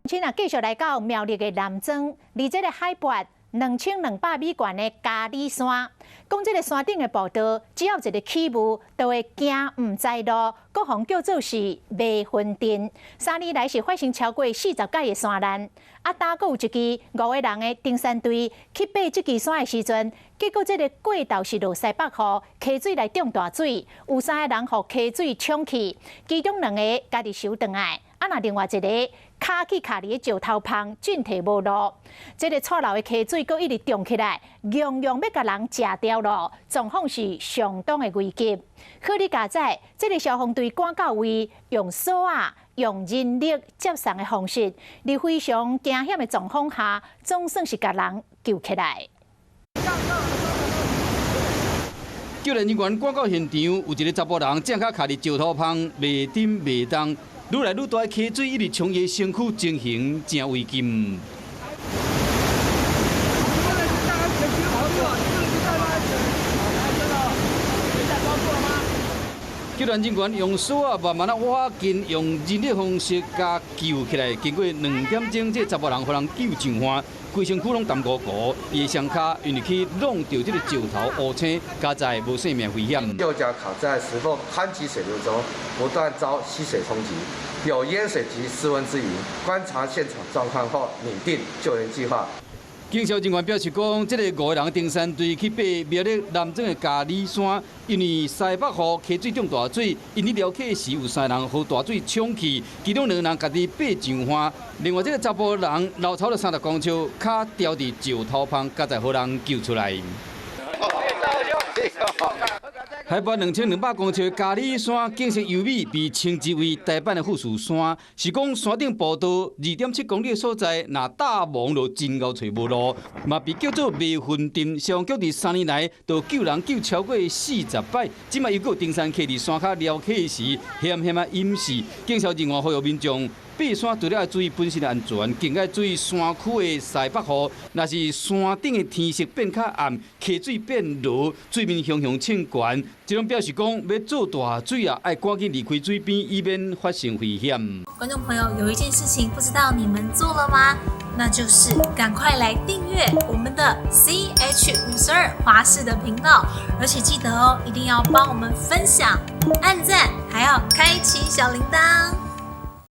請啊，繼續來到苗栗的南庄，佇這个海拔2200米懸的嘉里山，講這个山頂的步道，只要一个起霧，就會驚毋知路，閣予人叫做是迷魂陣。3年來是發生超過40擺的山難。啊，今閣有一支五个人的登山隊去爬這支山的時陣，結果這个過頭是落西北雨，溪水來漲大水，有三个人予溪水沖去，其中兩个家己泅轉來。啊，若另外一个跤去卡佇咧石頭縫，進退無路。這个錯流的溪水閣一直漲起來，樣樣欲共人食掉囉，狀況是相當的危急。好佳哉，這个消防隊趕到位，用索仔、用人力接送的方式，佇非常驚險的狀況下，總算是共人救起來。救援人員趕到現場，有一个查埔人正跤卡佇石頭縫，袂振袂動。愈來愈大的溪水一直沖伊身軀，情形誠危急。救援人員用索仔慢慢仔挖近，用人力方式共救起來。經過2點鐘，這查埔人予人救上岸，規身軀攏澹糊糊，伊的雙跤因為去挵著這个石頭烏青，佳哉無性命危險。右腳卡在石縫湍急水流中，不斷遭溪水衝擊，有淹水及失溫之虞。觀察現場狀況後，擬定救援計劃。警消人員表示講，這个五个人登山隊去爬苗栗南庄的嘉里山，因為西北雨溪水漲大水，𪜶佇撩溪時有三人予大水沖去，其中兩个人家己爬上岸，另外這个查埔人落差了30公尺，跤牢佇石頭縫，佳哉予人救出來。海拔2200公尺的嘉里山景色優美，被稱之為台版的富士山。是講山頂步道2.7公里的所在，若大霧就真𠢕揣無路，嘛被叫做迷魂陣。消防局佇3年來都救人救超過40擺，這擺又閣有登山客佇山跤撩溪時，險險仔淹死。警消人員呼籲民眾爬山除了愛注意本身的安全，更愛注意山區的西北雨。若是山頂的天色變較暗，溪水變濁，水面雄雄衝懸，這攏表示講欲做大水啊，愛趕緊離開水邊，以免發生危險。觀眾朋友，有一件事情不知道你們做了嗎？那就是趕快來訂閱我們的 CH52華視的頻道，而且記得哦，一定要幫我們分享、按讚，還要開啟小鈴鐺。